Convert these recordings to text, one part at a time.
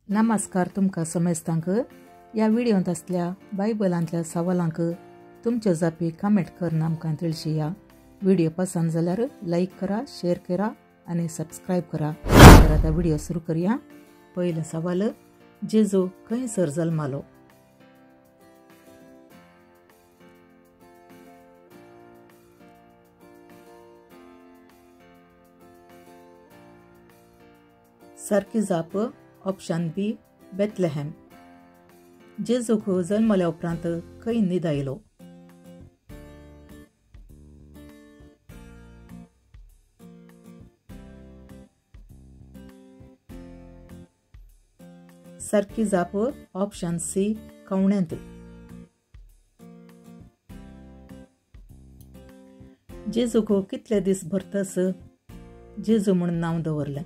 नमस्कार तुमकां समेस्तांक ह्या व्हिडियोंत आसल्या बायबलांतल्या सवालांक तुमच्यो जापी कमेंट करून आमकां तिळशिया। व्हिडिओ पसंत जाल्यार लायक करा, शेअर करा आनी सबस्क्रायब करा। तर आतां व्हिडिओ सुरू करया। पयलें सवाल, जेजू खंयसर जल्मालो? सारकी जाप ऑप्शन बी, बेथलेहम। जेजूक जल्मल्या उपरांत खंय न्हिदायलो? सारकी जाप ऑप्शन सी, कवण्यांत। जेजूक कितले दीस भरतस जेजू म्हूण नांव दवरलें?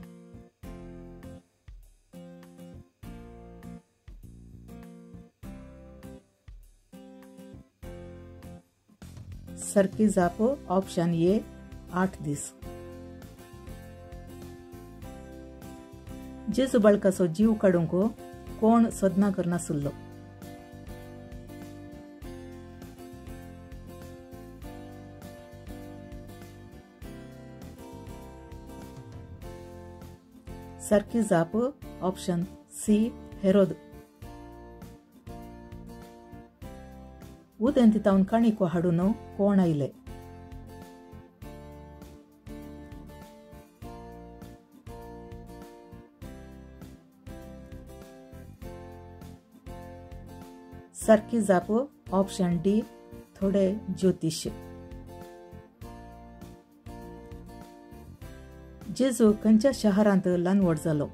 सारकी जाप ऑप्शन ए, 8 दीस। जेजू बाळकाचो जीव काडूंक कोण सोदना करनासलो? सारकी जाप ऑप्शन सी, हेरोद। उदेंती तावन काणिको हाडून कोण आयले? सारकी जाप ऑप्शन डी, थोडे ज्योतिष। जेजू खंयच्या शहरांत ल्हान व्हड जालो?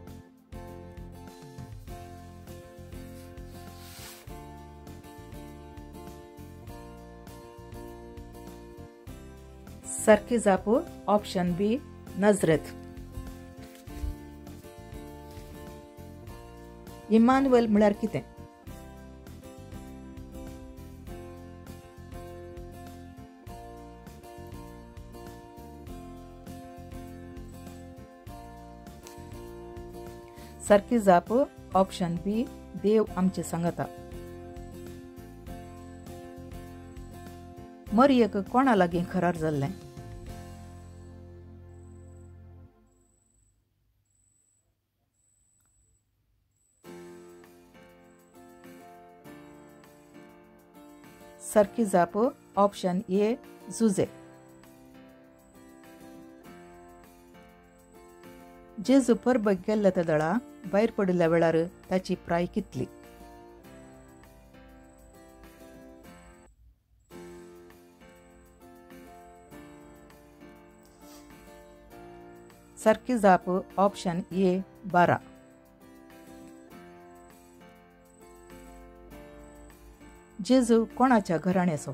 सारकी जाप ऑप्शन बी, नजरेत। इमानुएल म्हळ्यार कितें? सारकी जाप ऑप्शन बी, देव आमचे सांगता। मरियेक कोणा लागीं खरार जाल्लें? सारकी जाप ऑप्शन ए, जुजे। जेजू परबक गेल्ले त्या दळा भायर पडिल्ल्या वेळार ताची प्राय कितली? सारकी जाप ऑप्शन ए, 12। जेजू कोणाच्या घराण्याचो?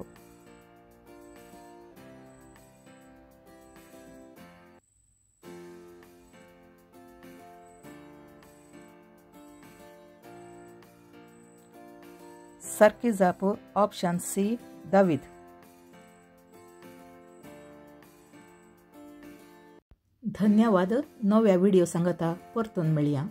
सारकी जाप ऑप्शन सी, दावीद। धन्यवाद। नव्या व्हिडिओ सांगता परतून मेळया।